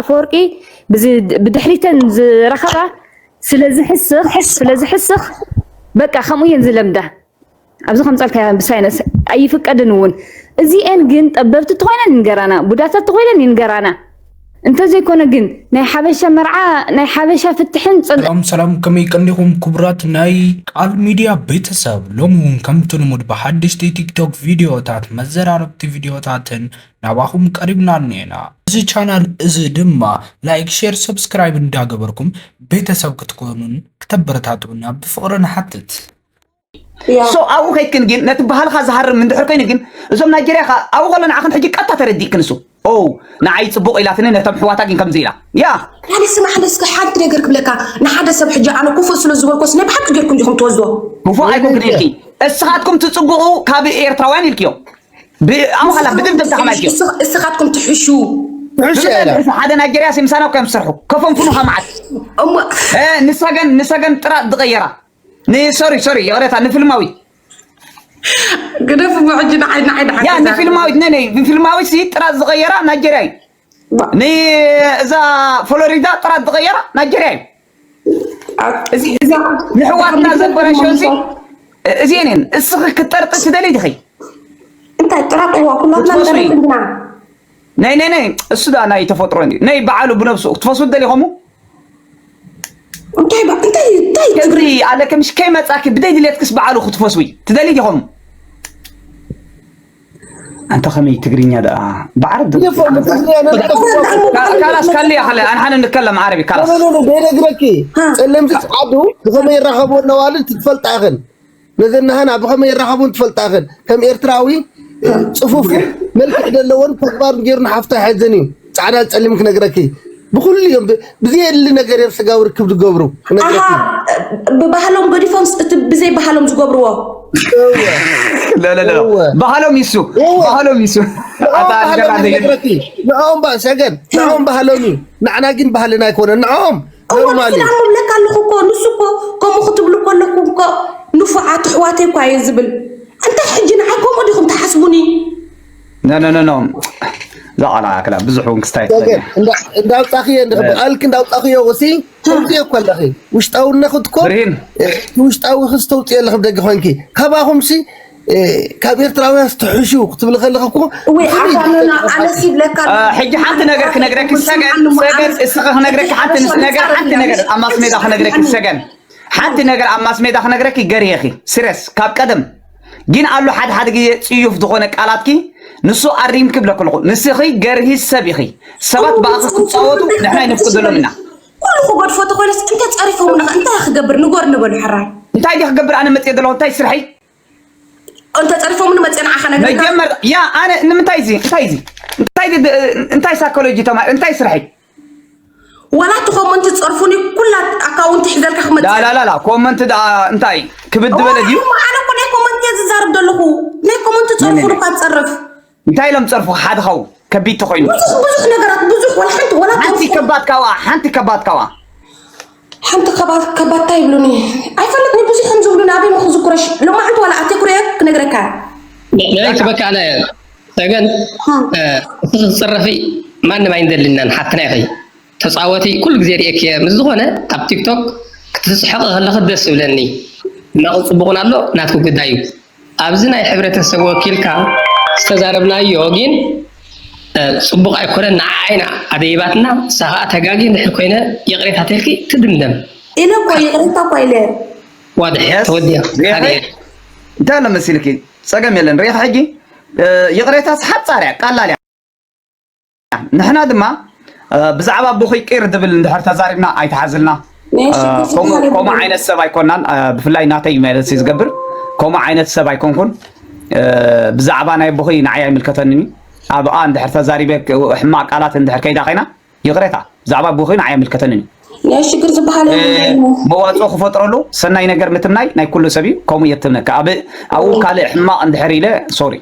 ኣፈወርቂ ብዚ- ብድሕሪተን ዝረኸባ ስለ ዝሕስኽ ስለ ዝሕስኽ በቃ ከምኡ እየን ዝለምዳ። ኣብዚ ከምፀልካ ብሳይነስ ኣይፍቀድን እውን። እዚኤን ግን ጠበብቲ ተኮይነን ይንገራና፣ ቡዳታት ተኮይነን ይንገራና። እንተዘይኮነ ግን ናይ ሓበሻ መርዓ ናይ ሓበሻ ፍትሕን ፅን ሰላም ሰላም፣ ከመይ ቀኒኹም ክቡራት ናይ ቃል ሚድያ ቤተሰብ? ሎሚ እውን ከምቲ ልሙድ ብሓደሽቲ ቲክቶክ ቪድዮታት፣ መዘራረብቲ ቪድዮታትን ናባኹም ቀሪብና እኒኤና። እዚ ቻናል እዚ ድማ ላይክ፣ ሼር፣ ሰብስክራይብ እንዳገበርኩም ቤተሰብ ክትኮኑን ክተበረታትኡና ብፍቕሪ ንሓትት። ሶ ኣብኡ ከይድክን ግን ነቲ ባህልኻ ዝሃርም እንድሕር ኮይኑ ግን እዞም ናይጀርያ ከ ኣብኡ ከሎ ንዓኽን ሕጂ ቀጥታ ተረዲእክን እሱ ኦ ንዓይ ፅቡቕ ኢላትኒ ነቶም ሕዋታ ግን ከምዚ ኢላ ያ ሓደ ስማዕ እስከ ሓንቲ ነገር ክብለካ ንሓደ ሰብ ሕጂ ኣነ ክፉእ ስለ ዝበልኮስ ናይ ብሓቂ ጌርኩም ዲኹም ትወስድዎ ክፉእ ኣይኮንክን ኢልኪ እስኻትኩም ትፅቡቑ ካብ ኤርትራውያን ኢልክዮ ኣብኻላ ብድምድምታ ከማልክዮ እስኻትኩም ትሕሹ ትሕሹ ሓደ ናይጀርያ ሲምሳና ከም ዝሰርሑ ከፈንፍኑ ከማዓት ንሳ ገን ንሳ ገን ጥራ ዝቐየራ ንሶሪ ሶሪ ይቕሬታ ንፍልማዊት ግደፍ እሞ ሕጂ ንዓይ ንዓይ ድሓር ያ ንፊልማዊት ነይ ነይ ንፊልማዊት ሲ ጥራት ዝቐየራ ናይጀርያ እዩ ንእዛ ፍሎሪዳ ጥራት ዝቐየራ ናይጀርያ እዩ እዚ እዚ ንሕዋትና ዘበላሸው እዚ እዚኤን እየን እስኺ ክትጠርጢ ትደሊ ዲኺ እንታይ ጥራጥዋ ኩላትና ንጠርጥ እንዲና ናይ ናይ ናይ እሱ ዳ ናይ ተፈጥሮ እንዲ ናይ በዓሉ ብነብሱ ክትፈስው ትደሊ ኸሙ እንታይ እንታይ እንታይ ከምዚ ኣለከ ምሽ ከይመጻኪ ብደይ ድሌትክስ በዓሉ ክትፈስዊ ትደሊ ዲኹም ኣንተ ከመይ ትግርኛ ደኣ ብዓረብ ካላስ ካሊ ያኸለ ኣንሓነ ንከለም ዓረቢ ካላስ ደይነግረኪ ጸለምቲ ጻዕዱ ብኸመይ ይራኸብዎ ኣለዋሉ ትፈልጣ ኢኽን ነዘን ናህና ብኸመይ ይራኸቡን ትፈልጣ ኢኽን ከም ኤርትራዊ ጽፉፍ መልክዕ ዘለዎን ተግባር ገይሩ ንሓፍታ ይሕዝን እዩ ጻዕዳ ጸሊም ክነግረኪ ብኩሉ እዮም ብዘየድሊ ነገር እዮም ስጋዊ ርክብ ዝገብሩ ክነግረኪ ብባህሎም ገዲፎም እቲ ብዘይ ባህሎም ዝገብርዎ ባህሎም ይሱ ባህሎም ይሱ ንኦም ባህሎም እዩ ንኦም ሰገን ንኦም ባህሎም እዩ ንዓና ግን ባህልና ኣይኮነን ንኦም ኖርማል እዩ። ክዳን ምብለካ ኣለኹ እኮ ንሱ እኮ ከምኡ ክትብሉ ከለኩም እኮ ንፉዓት ኣሕዋተይ እኳ እየ ዝብል እንታይ ሕጂ ንዓይ ከምኡ ዲኹም ትሓስቡኒ? No no no no ዛዕላ ክላ ብዙሕ እውን ክስታይ ትኽእል እንዳውፃኽዮ እንዳውፃኽዮ ወሲ ተውፅዮ እኮ ኣለኺ ውሽጣውነኽት እኮ ብርሂን ውሽጣዊ ክስተውፅዮ ኣለኺ ብደገ ኮንኪ ካባኹም ሲ ካብ ኤርትራውያን ስትሕሹ ክትብል ከለኺ እኮ ወይ ኣታና ኣነስ ይብለካ ሕጂ ሓንቲ ነገር ክነግረኪ ሰገን ሰገን እስኺ ክነግረኪ ሓንቲ ነገር ሓንቲ ነገር ኣብ ማስ ሜዳ ክነግረኪ ሰገን ሓንቲ ነገር ኣብ ማስ ሜዳ ክነግረኪ ገርየኺ ስረስ ካብ ቀደም ግን ኣሎ ሓደ ሓደ ግዜ ጽዩፍ ዝኾነ ቃላትኪ ንሱ ኣሪምኪ ብለኩ ኣለኹ ንስኺ ገርሂ ሰብ ኢኺ ሰባት ብኣኺ ክጻወቱ ንሕና ይንፍቅደሎም ኢና ኩሉ ክገድፎ ተኾይነስ እንተ ጸሪፎምና እንታይ ክገብር ንጎር ንበሉ ሕራይ እንታይ ዲ ክገብር ኣነ መጽየ ዘለኹ እንታይ ስርሐይ እንተ ጸሪፎምኒ መጽየ ንዓኻ ነግረካ መጀመር ያ ኣነ ንምንታይ እዚ እንታይ እዚ እንታይ ዲ- እንታይ ሳይኮሎጂ ተማር እንታይ ስርሐይ ዋላ እቲ ኮመንት ጸርፉኒ ኩላ ኣካውንት ሒዘልካ ክመጽእ ላላላላ ኮመንት ደኣ እንታይ ክብድ ዝበለ ድዩ ኣነ እኮ ናይ ኮመንት እየ ዝዛረብ ዘለኹ ናይ ኮመንት ጸርፉ እኳ ትጸርፍ እንታይ ኢሎም ጸርፉ ሓደ ኸው ከቢድ ተኾይኑ ብዙሕ ብዙሕ ነገራት ብዙሕ ዋላ ሓንቲ ዋላ ሓንቲ ከባድ ካዋ ሓንቲ ከባድ ካዋ ሓንቲ ከባድ ከባድ እንታይ ይብሉኒ ኣይፈልጥኒ ብዙሕ ከም ዝብሉኒ ኣበይ ምኽዝኩረሽ ሎማዓንቲ ዋላ ኣቴኩረየ ክነግረካ ናይ ክበካ ኣነ ሰገን እቲ ክትፅረፊ ማንም ኣይንደልናን ሓፍትና ኢኺ ተፃወቲ ኩሉ ግዜ ርእየኪ እየ ምስ ዝኾነ ኣብ ቲክቶክ ክትስሕቂ ከለኺ ደስ ዝብለኒ ሕማቕን ፅቡቕን ኣሎ ናትኪ ጉዳይ እዩ ኣብዚ ናይ ሕብረተሰብ ወኪልካ ዝተዛረብናዮ ግን ፅቡቕ ኣይኮነን ንዓይና ኣደይባትና ንሳ ከዓ ተጋጊ እንድሕር ኮይነ ይቕሬታ ተልኪ ትድምደም ኢለ እኮ ይቕሬታ እኮ ኢለ ዋድሕ ተወዲያ እንታይ ኣሎ መሲልኪ ፀገም የለን ርኢኻ ሕጂ ይቕሬታስ ሓፃር እያ ቀላል እያ ንሕና ድማ ብዛዕባ ኣቦኺ ቂር ዝብል እንድሕር ተዛሪብና ኣይትሓዝልና ከምኡ ዓይነት ሰብ ኣይኮናን ብፍላይ ናተይ ማለት ዝገብር ከምኡ ዓይነት ሰብ ኣይኮንኩን ብዛዕባ ናይ ኣቦኺ ንዓይ ኣይምልከተንን ኣብኣ እንድሕር ተዛሪበ ሕማቕ ቃላት እንድሕር ከይዳ ኮይና ይቕሬታ ብዛዕባ ኣቦኺ ንዓይ ኣይምልከተንን እዩ ናይ ሽግር ዝበሃል መዋፅኦ ክፈጥረሉ ሰናይ ነገር ምትምናይ ናይ ኩሉ ሰብ እዩ ከምኡ እየ ትምነካ ኣብኡ ካልእ ሕማቕ እንድሕር ኢለ ሶሪ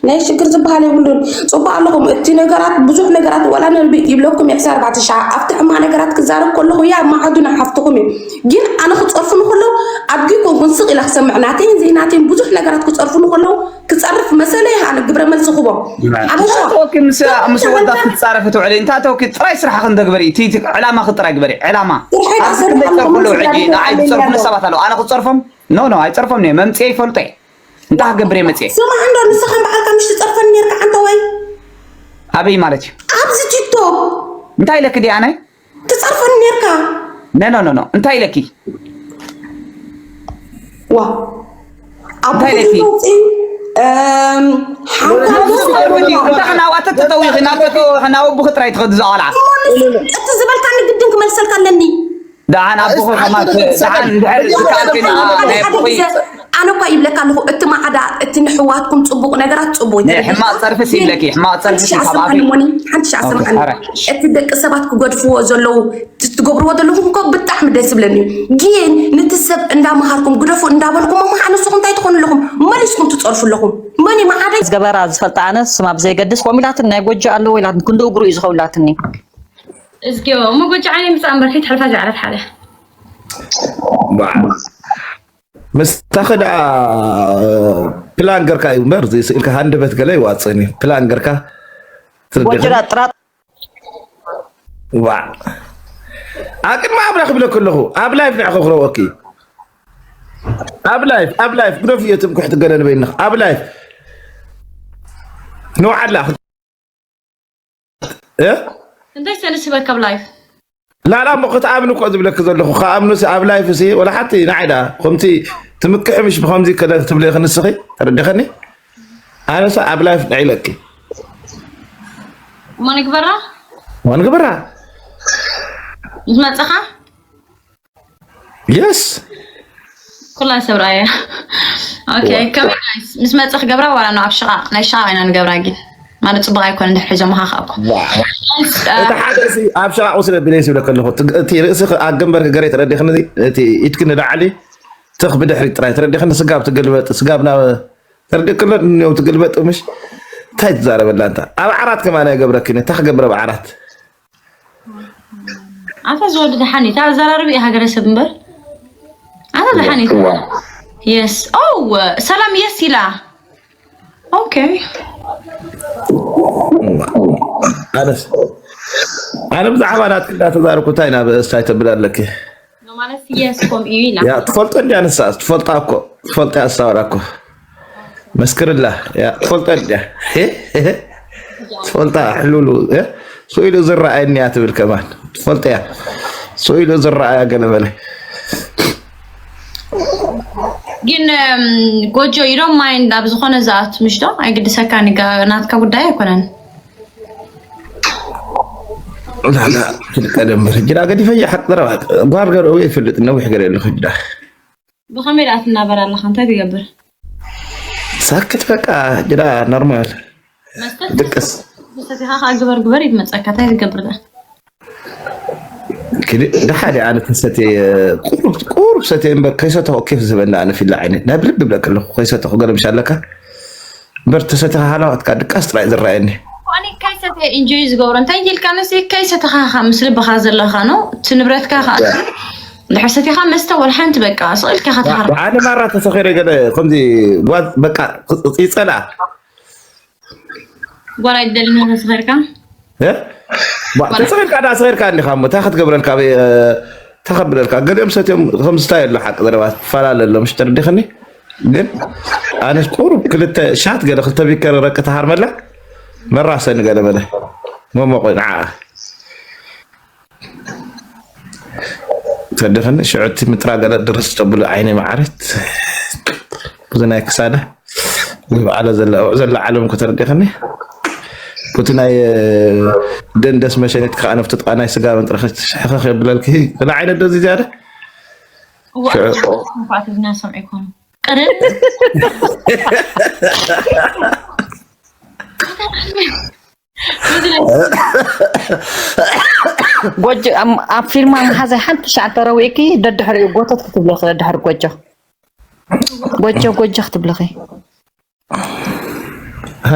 ናይ ሽግር ዝበሃል የብሉን። ጽቡቅ ኣለኹም። እቲ ነገራት፣ ብዙሕ ነገራት ዋላ ነልቢ ይብለኩም እየ። ክሳብ ኣርባዕተ ሻዕ ኣብቲ ሕማቕ ነገራት ክዛረብ ከለኹ እያ፣ ማዕዱና ሓፍትኹም እዩ። ግን ኣነ ክጸርፉ ንከለዉ ኣድጊ ኮንኩን ስቕ ኢለ ክሰምዕ፣ ናተይን ዘይናተይን ብዙሕ ነገራት ክጸርፉ ንከለዉ ክጸርፍ መሰለ ይሃ ግብረ መልሲ ክቦ። ሓበሻ። እንታተወኪ ምስ ምስ ወዳት ክትጻረፊ ትውዕሊ? እንታተወኪ ጥራይ ስራሕኺ እንደግበሪ፣ እቲ እቲ ዕላማኺ ጥራይ ግበሪ። ዕላማ ስርሐይ ኣብዚ ዳሰብ ክንደይ ኣለኹ፣ ጸርፉ ኣለዉ? ሕጂ ንዓይ ዝጸርፉኒ ሰባት ኣለዉ። ኣነ ክጸርፎም? ኖ ኖ፣ ኣይጸርፎም እየ። መምጽኤ ይፈልጦ እየ። እንታይ ክገብር እየ መጽኤ? ስማ እንዶ ንስኻ ንባዕልካ ምሽ ትጸርፈኒ ነርካ ዓንተ ወይ? ኣበይ ማለት እዩ? ኣብዚ ቲክቶክ እንታይ ኢለኪ ድየ ኣነ? ትጸርፈኒ ነርካ። ኖ ኖ ኖ ኖ፣ እንታይ ኢለኪ? ዋ ኣብ እንታይ ኢለኪ? መውፅኢ እም፣ ሓንታ ንሱ ተርፉ ድዩ? እንታይ ናብኣ ተተጠዊኺ፣ ናብ ተተወኺ፣ ናብ ኣቦኺ ጥራይ ትኸዲ እዛ ቆልዓ። እሞ ንስ-፣ እቲ ዝበልካኒ ግድን ክመልሰልካ ኣለኒ። ደሓን ኣቦኺ ከማን ደሓን እንድሕር ዝከኣልክን ናይ ኣቦኺ ኣነ እኳ ይብለካ ኣለኹ፣ እቲ ማዕዳ፣ እቲ ንሕዋትኩም ጽቡቕ ነገራት ጽቡቕ ናይ ይተረድእ። ሕማቕ ጸርፊ ሲ ይብለኪ፣ ሕማቕ ጸርፊ ሓንቲ ሲ ሻዕ ካብ ኣፍኪ። ስምዓኒ፣ ሓንቲ ሻዕ ኦኬ፣ ስምዓኒ። ኣረ። እቲ ደቂ ሰባት ክገድፍዎ ዘለዉ፣ እቲ ትገብርዎ ዘለኹም እኮ ብጣዕሚ ደስ ይብለኒ እዩ። ግን ነቲ ሰብ እንዳመሃርኩም ግደፉ እንዳበልኩም፣ እሞ ንስኹም እንታይ ትኾኑ ኣለኹም? መሊስኩም ትጸርፉ ኣለኹም። መን እዩ ማዕዳ? ዝገበራ ዝፈልጣ ኣነ ስማ ብዘይገድስ ከምኡ ኢላትኒ፣ ናይ ጎጆ ኣለዎ ኢላትኒ፣ ክንዲ እግሩ እዩ ዝኸውን ኢላትኒ። እዝጊዮ፣ እሞ ጎጆ ዓይነይ ምጻእ እምበር ከይትሕልፋ ዘይዓለት ሓደ። ምስታኺ ደኣ ፕላን ገርካ እዩ እምበር ዘይስእልካ ሃንደበት ገለ ይዋፅእን እዩ። ፕላን ገርካ ትርድእኺ? ወጅራ ጥራጥ ዋ ኣቅድሚ ኣብራ ክብለክ ኣለኹ ኣብ ላይፍ ንዕ ክኽረወኪ ኣብ ላይፍ ኣብ ላይፍ ግደፍ እየ ትምክሕቲ ገለ ንበይንኽ ኣብ ላይፍ ንውዓላ እ? እንታይ ሰልስበካ ኣብ ላይፍ? ላላ እሞ ክትኣምኒ እኮ ዝብለኪ ዘለኹ ከኣምኑሲ ኣብ ላይፍ ሲ ወላ ሓንቲ ንዓይ ደኣ ከምቲ ትምክሒ ምሽ ብከምዚ ከለ ክትብለኺ ንስኺ ተረዲኸኒ ኣነስ ኣብ ላይፍ ንዒለኪ እሞ ንግበራ ወንግብራ ምስ መፀኻ የስ ኩላ ሰብ ራእያ ኦኬ ከመይ ጋይስ ምስ መፀ ክገብራ ዋላ ነው ኣብ ሽቓቕ ናይ ሽቓቕ ኢና ንገብራ ግን ማለት ፅቡቅ ኣይኮነ እንድሕር ሒዞም ሃኻ እኮ እቲ ሓደ ሲ ኣብ ሽቓቕ ወስደ ብለይ ስብለ ከለኹ እቲ ርእሲ ኣብ ግንበር ገሬ ተረዲኽኒ እቲ ኢድኪ ንላዕሊ ትኽ ብድሕሪ ጥራይ ተረዲኽኒ ስጋብ ትገልበጥ ስጋብ ናብ ተረዲእክሎ እኒው ትገልበጥ ምሽ እንታይ ትዛረበላ እንታ ኣብ ዓራት ከማን ኣይገብረክን እንታይ ክገብረ ኣብ ዓራት ኣታ ዝወዲ ደሓን እዩ። እታ ኣዘራርባ እዩ ሃገረሰብ እምበር ኣታ ደሓን እዩ። የስ ኦ ሰላም የስ ኢላ። ኦኬ ኣነስ ኣነ ብዛዕባ ናትክ እንዳተዛረብኩ እንታይ ናብ እስታይ ተብል ኣለኪ? ማለት የስ ከምኡ እዩ ኢላ። ያ ትፈልጦ እንዲያ ንሳ ትፈልጣ እኮ ትፈልጣ ኣሳወራ እኮ መስክርላ ያ ትፈልጣ እንዲያ ትፈልጣ ሕሉሉ ስኢሉ ዝረኣየኒ እያ ትብል ከማን ትፈልጠ እያ ስኢሉ ዝረኣያ ገለ በለ ግን ጎጆ you don't mind ኣብ ዝኾነ ዝኣቱ ምሽ ዶ ኣይግድሰካን እዩ ናትካ ጉዳይ ኣይኮነን። ላላ ትልቀደም ጅዳ ገዲፈያ ሓቅ ዘረባ ጓር ገርኡ ይፍልጥ ነዊሕ ገር የለ ጅዳ ብኸመይ ደኣ ትናበር ኣለኻ እንታይ ትገብር? ሳክት በቃ ጅዳ ኖርማል ድቅስ ሰቲኻ ከዓ ግበር ግበር ይትመፀካ እንታይ ትገብር ደኣ? ድሓደ ኣነ ተሰትየ ቁሩብ ሰትየ እምበር ከይሰተኹ ኬፍ ዝህበኒ ኣነ ፊላ ዓይነት ናብ ልቢ ብለክ ኣለኹ ከይሰተኹ ገለ ምሽ ኣለካ እምበር ተሰቲኻ ሃላዋትካ ድቃስ ጥራይ ዝረኣየኒ እኔ ከይሰተ ኢንጆይ ዝገብሮ እንታይ ኢልካ መስ ከይሰተኻ ምስ ልብኻ ዘለኻ ነው እቲ ንብረትካ ከዓ ድሕር ሰቲኻ መስተ ወላ ሓንቲ በቃ ስቕ ኢልካ ኢኻ ትሃርም። ኣነ ማራ ተሰኺረ ገለ ከምዚ ጓዝ በቃ ይፀልኣ ጓል ኣይትደልን ኢኻ ተሰኺርካ? ተሰኺርካ ዳ ሰኺርካ እንዲኻ እሞ እንታይ ክትገብረልካ እንታይ ከብለልካ ገሊኦም ሰትዮም ከም ዝታይ ኣሎ ሓቂ ዘረባ ትፈላለ ኣሎ ምሽ ተረዲኽኒ ግን ኣነስ ቁሩብ ክልተ ሻት ገለ ክልተ ቢከር ረቂ ተሃርመላ መራሰኒ ገለ በለ መሞቆ ንዓ ተደኸኒ ሽዑቲ ምጥራ ገለ ድርስ ተብሉ ዓይነ መዓረት ብዙ ናይ ክሳዳ ወይ በዓለ ዘላ ዘላ ዓለም ከተረዲኸኒ ኩቲ ናይ ደንደስ መሸኒት ከኣነፍቱ ጥቃ ናይ ስጋ መንጥረኸ ሕኸኽ የብለልኪ ዝላ ዓይነት ዶ ዝያደ ሰምዒ ኮኑ ቅርን ጎጆ ኣብ ፊልማ መሓዛይ ሓንቲ ሻዕ ተረዊእኪ ደድሕሪኡ ጎተት ክትብለኺ ደድሕሪ ጎጆ ጎጆ ጎጆ ክትብለኺ ሃ።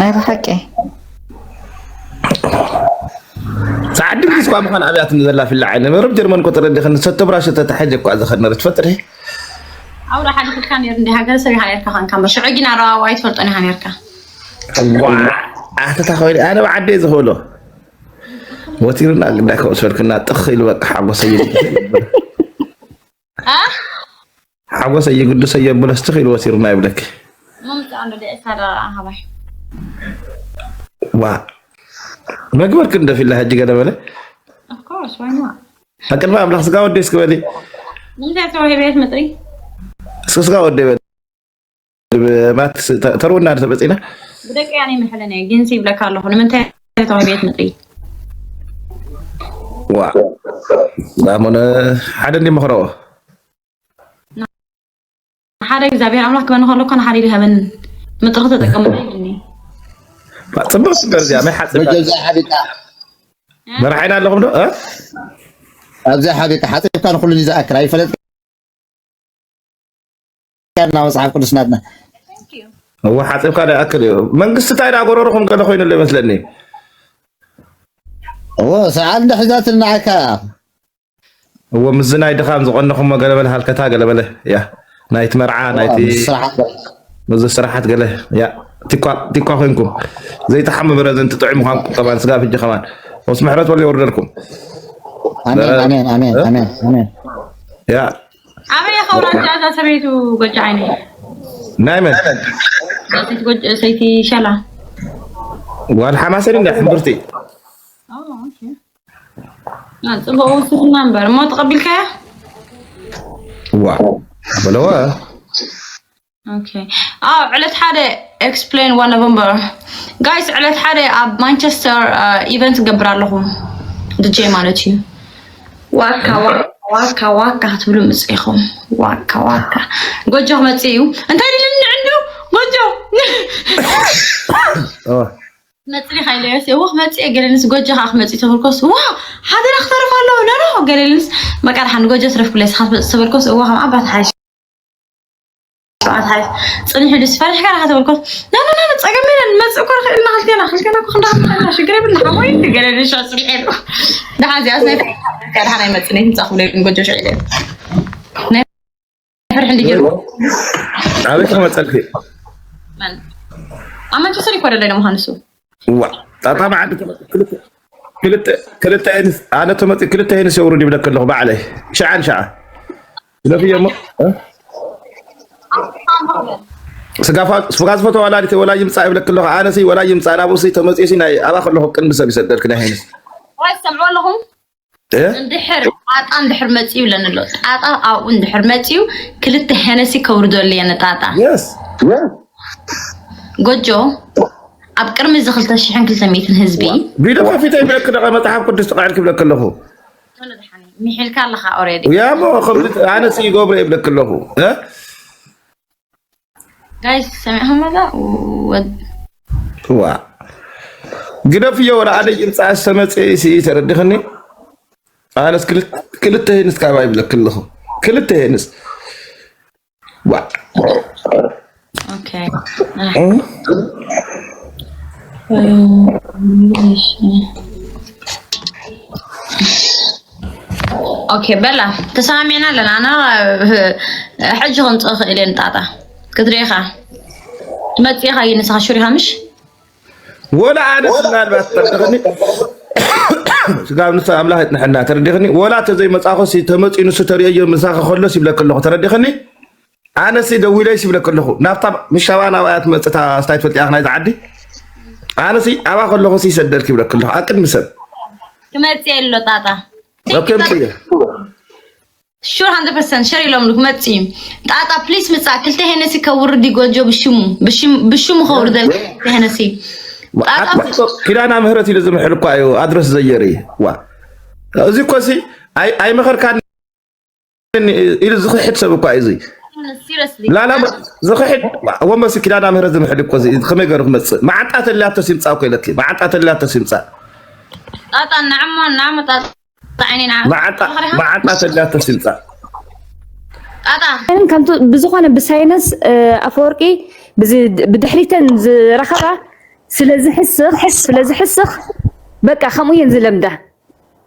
ኣይ ብሓቂ ሰዓት ድግስ እኳ ምዃን ኣብያት ንዘላ ፊላ ዓይነ መረብ ጀርመን እኮ ተረዲኽን ሰተብራ ሸተተ ሓጀ እኳ ዝኸነረ ትፈጥሪ ኣውራ ሓደ ክልካ ነይሩ እንዲ ሃገር ሰብ ይሃ ነርካ ኻንካ እምበር ሽዑ ግን ኣረዋዋ ኣይትፈልጦን ኢኻ ነርካ ኣተታ ኮይነ ኣነ ብዓደይ ዝኽእሎ ወቲርና ግዳ ከወሰድክና ጥኽ ኢሉ በቃ ሓጎሰ ይብል ሓጎሰ ይግድሰ የብለስ ትኽ ኢሉ ወቲርና ይብለክ መምፅኣ እንዶ ደእሳ ዳ ሃባይ ዋ መግበርክ እንደፊላ ሕጂ ገለ በለ Of course, why not? ኣቅድሚ ኣምላኽ ስጋ ወደይ እስኪ በሊ ንምንታይ ተዋሂበ ቤት ምጥሪ? እስኪ ስጋ ወደይ በሊ ማት ተርውና ተበፂና ብደቂ ያኔ ምሕለነ ግን ይብለካ ኣለኹ ንምንታይ ተዋሂበ ቤት ምጥሪ? ዋ ኣሞነ ሓደ እንዲ መኽረዎ ሓደ እግዚኣብሔር ኣምላክ ክበን ከሎ ኮነ ሓደ ይድሃበን ምጥሪ ተጠቀመ ይድኒ ጽቡቅ ስገር እዚኣ ናይ ሓጽብ በጀዛ ሓቢጣ መራሒና ኣለኹም ዶ እ? ኣብዛ ሓቢጣ ሓጺብካ ንኩሉ ዝኣክል ኣይፈለጥ ና መጽሓፍ ቅዱስ ናትና እወ ሓጽብካ ዶ ይኣክል እዩ መንግስቲ እንታይ ዳ ጎረርኹም ገለ ኮይኑ ኣሎ ይመስለኒ እዎ ሰዓል እንዳ ሒዛትልና ኣካ እዎ ምስዚ ናይ ድኻም ዝቐነኹሞ ገለ በለ ሃልከታ ገለ በለ ያ ናይቲ መርዓ ናይቲ ስራሕ ምስዚ ስራሓት ገለ ያ ቲኳ ቲኳ ኮይንኩም ዘይተሓመ በረዘን ትጥዑም ምዃንኩም ከማን ስጋብ ሕጂ ከማን ወስ ምሕረት ወለ ይወርደልኩም ኣሜን ኣሜን ኣሜን ኣሜን ኣሜን ያ ኣበይ የኸብራ እዛ ሰበይቱ ጎጃ ዓይነ ናይ መን ሰይቲ ጎጃ ሰይቲ ሸላ ጓል ሓማሰን እንዳ ሕምብርቲ ጽቡቅ ውስትና እምበር እሞ ተቐቢልካያ ዋ በለዋ ኦኬ ኣብ ዕለት ሓደ explain one November guys ዕለት ሓደ ኣብ ማንቸስተር ኢቨንት ገብር ኣለኹ ድጄ ማለት እዩ ዋካ ዋካ ዋካ ዋካ ክትብሉ ምጽኢኹም ዋካ ዋካ ጎጆ ክመጽእ እዩ እንታይ ድልኒ ዕንዱ ጎጆ መጽእ ኢኻ ኢለዮ እወ ክመጽእ እየ ገለንስ ጎጆ ከዓ ክመጽእ ተበልኮስ ዋ ሓደ ክተርፍ ኣለዎ ኖኖ ገለንስ በቃ ድሓን ጎጆ ትረፍኩለይ ስኻ ትመጽእ ተበልኮስ እወ ከም ኣባት ሓይሽ ኣባት ሓይሽ ጽኒሑ ድስ ፈሪሕካ ዳኻ ተበልኮስ ናናና ጸገም የለን መጽእ እኮ ንኽእል ኢና ክልቴና ክልቴና እኮ ክንዳ ሽግር የብልና ሓሞይ ገለንስ ሽዑ ጽኒሐ ድሓን እዚኣ ናይ ድሓን ኣይመጽእ ናይ ትምጻእ ክብለ ጎጆ ሽዑ ኢለ ፍርሒ እንዲ ገይሩ ኣበይ ክመፀልኪ ኣብ ማንቸስተር ይኮደለ ደ ምዃኑ እሱ ዋ ጣጣ መዓዲ ክልተ ክልተ ኣነ ተመፂ ክልተ ይንስ የውርድ ይብለክ ኣለኹ ባዕለይ ሸዓን ሸዓ ስለፍየ እሞ ስጋ ዝፈተ ዋላ ዲተ ወላ ይምፃእ ይብለክ ኣለኹ ኣነሲ ወላ ይምፃእ ናብኡሲ ተመፂኡሲ ናይ ኣባ ከለኹ ቅንዲ ሰብ ይሰደልክ ናይ ሄንስ ሰምዑ ኣለኹም እንድሕር ጣጣ እንድሕር መፂኡ ይብለኒ ኣሎ ጣጣ ኣብኡ እንድሕር መፂኡ ክልተ ሄነሲ ከውርደሉ እየ ንጣጣ የስ ጎጆ ኣብ ቅድሚ እዚ ክልተ ሽሕን ክልተ ሚእትን ህዝቢ ቪድዮ ከፊተ ይብለክ ደቐ መፅሓፍ ቅዱስ ተቃዕልክ ይብለክ ኣለኹ ሚሒልካ ኣለኻ ኦሬዲ ያሞ ከምዚ ኣነሲ ይገብሮ ይብለክ ኣለኹ እ ጋይስ ሰሚዕኹም ዛ ወድ ዋ ግደፍዮ ወላ ኣደ ይምፃእ ዝተመፅእ ሲ ተረድኽኒ ኣነስ ክልተ ሄንስ ካባ ይብለክ ኣለኹ ክልተ ሄንስ ዋ ኦኬ ኦኬ በላ ተሰማሚዕና ኣለና ኣና ሕጂ ከምፅኦ ክእል እየ ንጣጣ ክትሪኢኻ ትመፅኢኻ እዩ ንስኻ ሹሪኻ ምሽ ወላ ኣነ ምናልባት ተረዲኽኒ ስጋብ ንሱ ኣምላኽ ይፅንሐና ተረዲኽኒ ወላ ተዘይመፃኹ ተመፂኡ ንሱ ተሪኦዮ ምሳኸ ከሎስ ይብለክ ኣለኹ ተረዲኽኒ ኣነሲ ደዊለይስ ይብለክ ኣለኹ ናብታ ምሻባ ናብኣያ ትመፅእ እታ ስታይ ትፈልጥያ ናይዛ ዓዲ ኣነሲ ኣባ ከለኹ ይሰደልክ ይብለክ ኣለኹ ኣቅድሚ ሰብ ክመፅእ ኣሎ ጣጣ ከምፅእ ሹር ሃንድረድ ፐርሰንት ሸር ኢሎም ክመፅእ እዩ ጣጣ ፕሊስ ምፃእ ክልተ ሄነሲ ከውርድ ይጎጆ ብሽሙ ብሽሙ ከውርደል ክልተ ሄነሲ ጣጣ ኪዳና ምህረት ኢሉ ዝምሕል እኳ እዩ ኣድረስ ዘየር ዋ እዚ እኮ ሲ ኣይመኸርካን ኢሉ ዝኽሕድ ሰብ እኳ እዩ እዚ ሲሪየስሊ ላላ ዝኽሕድ ወመሲ ኪዳና ምህረት ዝምሕል እኮ እዚ ከመይ ገሩ ክመፅእ መዓንጣ ተልያቶ ሲምፃእ እኮ ኢለኪ መዓንጣ ተልያቶ ሲምፃእ ጣጣ ንዓሞ ንዓሞ ጣጣ ዓይኒ ንዓሞ መዓንጣ መዓንጣ ተልያቶ ሲምፃእ ጣጣ ግን ከምቲ ብዝኾነ ብሳይነስ ኣፈወርቂ ብድሕሪተን ዝረኸባ ስለዝሕስኽ ስለዝሕስኽ በቃ ከምኡ እየን ዝለምዳ።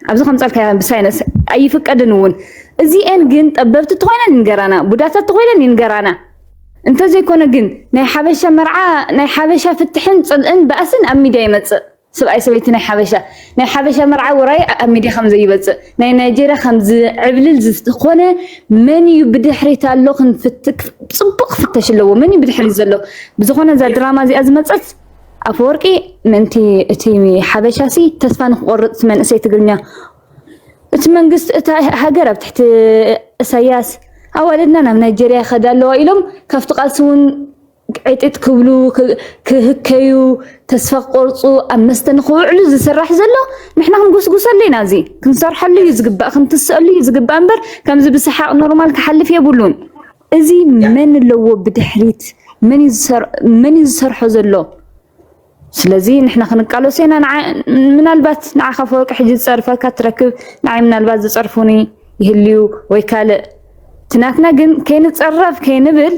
ኣብዚ ከምፀልካ ብሳይነስ ኣይፍቀድን እውን። እዚኤን ግን ጠበብቲ ተኮይነን ይንገራና፣ ቡዳታት ተኮይነን ይንገራና። እንተዘይኮነ ግን ናይ ሓበሻ መርዓ ናይ ሓበሻ ፍትሕን ፅልእን ባእስን ኣብ ሚድያ ይመፅእ። ስብኣይ ሰበይቲ ናይ ሓበሻ ናይ ሓበሻ መርዓ ውራይ ኣብ ሚድያ ከም ዘይበፅእ ናይ ናይጀርያ ከም ዝዕብልል ዝኾነ መን እዩ ብድሕሪት ኣሎ ክንፍትክ ፅቡቅ ክፍተሽ ኣለዎ። መን እዩ ብድሕሪት ዘሎ? ብዝኾነ እዛ ድራማ እዚኣ ዝመፀት ኣፈወርቂ ምእንቲ እቲ ሓበሻ ሲ ተስፋ ንክቆርፅ እቲ መንእሰይ ትግርኛ እቲ መንግስቲ እታ ሃገር ኣብ ትሕቲ እሳያስ ኣዋልድና ናብ ናይጀርያ ይኸዳ ኣለዋ ኢሎም ካብቲ ቃልሲ እውን ዕጢጥ ክብሉ ክህከዩ ተስፋ ክቆርፁ ኣብ መስተ ንክውዕሉ ዝስራሕ ዘሎ ንሕና ክንጉስጉሰሉ ኢና። እዚ ክንሰርሐሉ እዩ ዝግባእ፣ ክንትስአሉ እዩ ዝግባእ እምበር ከምዚ ብሰሓቅ ኖርማል ክሓልፍ የብሉን። እዚ መን ኣለዎ ብድሕሪት መን እዩ ዝሰርሖ ዘሎ? ስለዚ ንሕና ክንቃለሶ ኢና። ምናልባት ንዓኻ ፈወርቂ ሕጂ ዝፀርፈካ ትረክብ፣ ንዓይ ምናልባት ዝፀርፉኒ ይህልዩ ወይ ካልእ። ትናትና ግን ከይንፀረፍ ከይንብል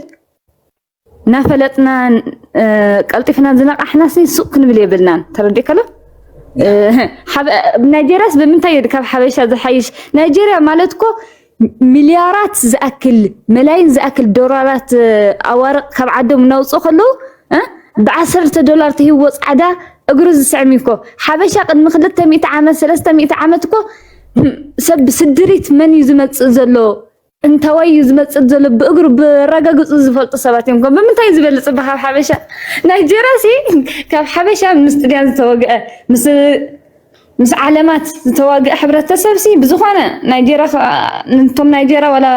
እናፈለጥና ቀልጢፍና ዝነቃሕና ሲ ሱቅ ክንብል የብልናን። ተረዲእከሎ ናይጀርያስ ብምንታይ እዩ ካብ ሓበሻ ዝሓይሽ? ናይጀርያ ማለት እኮ ሚልያራት ዝኣክል መላይን ዝኣክል ዶላራት ኣዋርቕ ካብ ዓዶም እናውፅኡ ከለዉ ብዓሰርተ ዶላር ተሂብዎ ፃዕዳ እግሩ ዝስዕም እዩ እኮ። ሓበሻ ቅድሚ ክልተ ሚእቲ ዓመት ሰለስተ ሚእቲ ዓመት እኮ ሰብ ብስድሪት መን እዩ ዝመፅእ ዘሎ እንታዋይ እዩ ዝመፅእ ዘሎ ብእግሩ ብረጋግፁ ዝፈልጡ ሰባት እዮም። እኮ ብምንታይ ዝበልፅ ብካብ ሓበሻ ናይጀርያ ሲ ካብ ሓበሻ ምስ ጥልያን ዝተወግአ ምስ ዓለማት ዝተዋግአ ሕብረተሰብ ሲ ብዝኾነ ናይጀርያ ነቶም ናይጀርያ ዋላ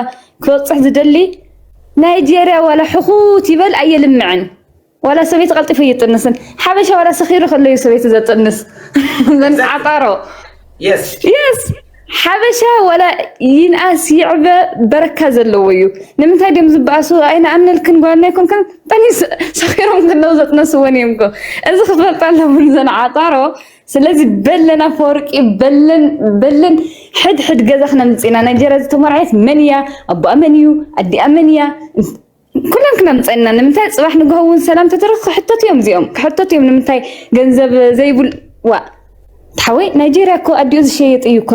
ክበፅሕ ዝደሊ ናይጀርያ ዋላ ሕኹት ይበል ኣየልምዕን። ዋላ ሰበይቲ ቀልጢፉ ይጥንስን ሓበሻ ዋላ ሰኺሩ ከሎ እዩ ሰበይቲ ዘጥንስ። ዘንዓጣሮ የስ ሓበሻ ዋላ ይንኣስ ይዕበ በረካ ዘለዎ እዩ። ንምንታይ ድም ዝበኣሱ ኣይንኣምነልክን ጓልና ይኮንክን ጠኒስ ሰኺሮም ከለዉ ዘጥነስወን እዮም እኮ። እዚ ክትፈልጣ ኣለውን ዘንዓጣሮ። ስለዚ በለን ኣፈወርቂ በለን በለን ሕድ ሕድ ገዛ ክነምፅእና ናይጀርያ ዝተመርዓየት መን እያ? ኣቦኣ መን እዩ? ኣዲኣ መን እያ? ኩለን ክነምፀና ንምንታይ ፅባሕ ንግሆ እውን ሰላም ተተረፍ ክሕተት እዮም እዚኦም ክሕተት እዮም ንምንታይ ገንዘብ ዘይብሉ ዋ ሓወይ ናይጀርያ እኮ ኣዲኡ ዝሸየጥ እዩ እኮ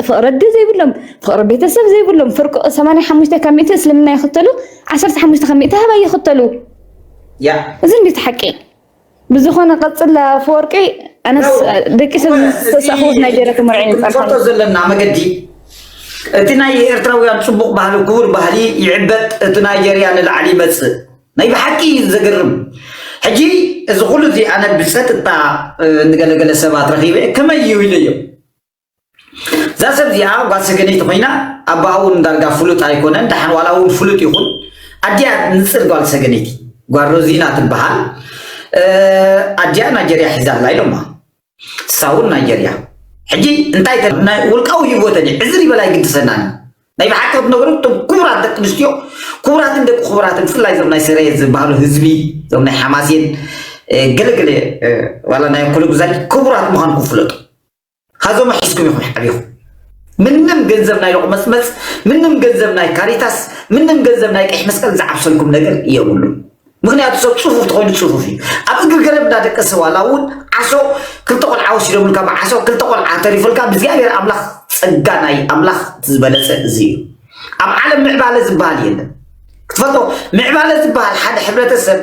ፍቅሪ ኣዲ ዘይብሎም ፍቅሪ ቤተሰብ ዘይብሎም ፍርቂ ሰማንያ ሓሙሽተ ካብ ሚእቲ እስልምና ይኽተሉ ዓሰርተ ሓሙሽተ ካብ ሚእቲ ሃባ ይኽተሉ ያ እዚ እንዴት ሓቂ ብዝኾነ ቀፅል ኣፈወርቂ ኣነስ ደቂ ሰብ ዝተሳእኹት ናይ ጀረ ክመርዒ ንፈልጦ ዘለና መገዲ እቲ ናይ ኤርትራውያን ፅቡቅ ባህሊ ክቡር ባህሊ ይዕበጥ እቲ ናይጀርያ ንላዕሊ ይመፅእ ናይ ብሓቂ እዩ ዘገርም ሕጂ እዚ ኩሉ እዚ ኣነ ብፀጥታ ንገለገለ ሰባት ረኪበ ከመይ እዩ ኢለዮም እዛ ሰብ እዚኣ ጓል ሰገነይቲ ኮይና ኣባኣ እውን ዳርጋ ፍሉጥ ኣይኮነን። ደሓን ዋላ እውን ፍሉጥ ይኹን ኣዲኣ ንፅር ጓል ሰገነይቲ ጓል ሮዚና ትበሃል። ኣዲኣ ናይጀርያ ሒዛ ኣላ ኢሎማ። ንሳ እውን ናይጀርያ። ሕጂ እንታይ ናይ ውልቃዊ ህይወተን እዩ ዕዝር ይበል ኣይግድሰናን እዩ። ናይ ብሓቂ ክትነግሩ እቶም ክቡራት ደቂ ኣንስትዮ ክቡራትን ደቂ ክቡራትን ብፍላይ እዞም ናይ ሰረየ ዝበሃሉ ህዝቢ እዞም ናይ ሓማሴን ገለገለ ዋላ ናይ ኩሉ ግዛይ ክቡራት ምዃንኩም ፍለጡ። ካዞም ሒዝኩም ኢኹም ሓቢኹም ምንም ገንዘብ ናይ ሎቕ መፅመፅ ምንም ገንዘብ ናይ ካሪታስ ምንም ገንዘብ ናይ ቀይሕ መስቀል ዝዓብሰልኩም ነገር የብሉን ምክንያቱ ሰብ ፅፉፍ ተኮይኑ ፅፉፍ እዩ ኣብ እግሪ ገረብ እንዳደቀሰ ዋላ እውን ዓሶ ክልተ ቆልዓ ወሲዶምልካ ብዓሶ ክልተ ቆልዓ ተሪፉልካ ብእግዚኣብሔር ኣምላኽ ፀጋ ናይ ኣምላኽ እቲ ዝበለፀ እዚ እዩ ኣብ ዓለም ምዕባለ ዝበሃል የለን ክትፈልጦ ምዕባለ ዝበሃል ሓደ ሕብረተሰብ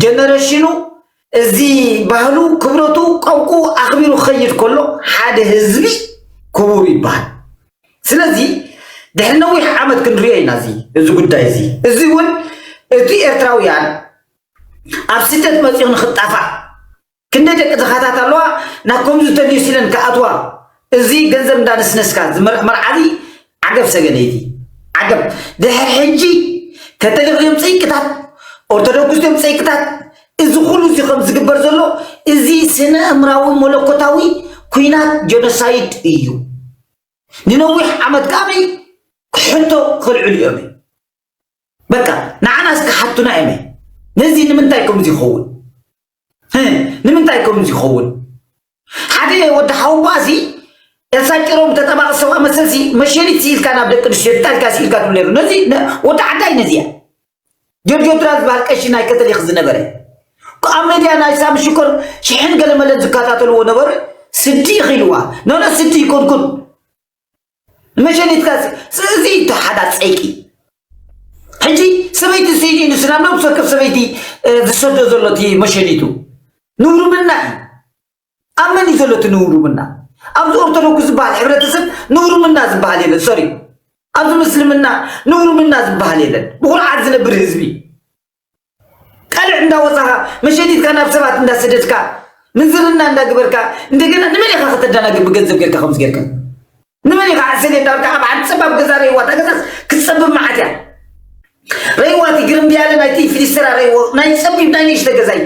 ጀነሬሽኑ እዚ ባህሉ ክብረቱ ቀውቁ ኣኽቢሩ ክኸይድ ከሎ ሓደ ህዝቢ ክቡር ይበሃል። ስለዚ ድሕሪ ነዊሕ ዓመት ክንሪኦ ኢና እዚ እዚ ጉዳይ እዚ። እዚ እውን እቲ ኤርትራውያን ኣብ ስደት መፂኡ ንክጣፋእ ክንደይ ደቂ ተኻታት ኣለዋ ናብ ከምዚ ተልዩ ሲለን ክኣትዋ እዚ ገንዘብ እንዳነስነስካ ዝመርሕ መርዓዚ ዓገብ ሰገነይቲ ዓገብ ድሕሪ ሕጂ ከተሊኽ ድዮም ፀይቅታት ኦርቶዶክስ ድዮም ፀይቅታት እዚ ኩሉ እዚ ከም ዝግበር ዘሎ እዚ ስነ እምራዊ መለኮታዊ ኩናት ጀኖሳይድ እዩ ንነዊሕ ዓመት ከኣበይ ክሕቶ ክልዕሉ እዮም በቃ ንዓና እስከ ሓቱና እዮም ነዚ ንምንታይ ከምዚ ይኸውን ንምንታይ ከምዚ ይኸውን ሓደ ወዲ ሓውባ እዚ ኤልሳ ጭሮም ተጠባቂ ሰብኣ መሰል ሲ መሸሊት ሲኢልካ ናብ ደቂ ኣንስትዮ እንታይ ኢልካ ሲኢልካ ትብል ነሩ ነዚ ወዲ ዓዳይ ነዚያ ጆርጆ ትራ ዝበሃል ቀሺ ናይ ከተሊክ ዝነበረ ኣብ ሜድያ ናይ ሳሚ ሽኮር ሽሕን ገለመለን ዝከታተልዎ ነበሩ። ስዲ ኢኺ ኢልዋ። ኖኖ፣ ስዲ ይኮንኩን። መሸኒትካ እዚ እቶ ሓዳ ጸይቂ። ሕጂ ሰበይቲ ስኢኒ ንስና ናብ ሰከፍ ሰበይቲ ዝሰዶ ዘሎ እቲ መሸኒቱ ንውርምና እዩ። ኣብ መን እዩ ዘሎ እቲ ንውርምና? ኣብዚ ኦርቶዶክስ ዝበሃል ሕብረተሰብ ንውርምና ዝበሃል የለን። ሶሪ፣ ኣብዚ ምስልምና ንውርምና ዝበሃል የለን። ብኩርዓት ዝነብር ህዝቢ። ቀልዕ እንዳወፃኻ መሸኒትካ ናብ ሰባት እንዳሰደድካ ምንዝርና እንዳግበርካ እንደገና ንመን ኢኻ ከተዳናግር ብገንዘብ ጌርካ ከምዚ ጌርካ? ንመን ኢኻ ዓሰል እንዳበልካ ኣብ ሓንቲ ፀባብ ገዛ ረይዋ እታ ገዛስ ክትፀብብ መዓት እያ። ረይዋ እቲ ግርምብያለ ናይቲ ፊሊስተራ ረይዎ ናይ ፀቢብ ናይ ንእሽተ ገዛ እዩ።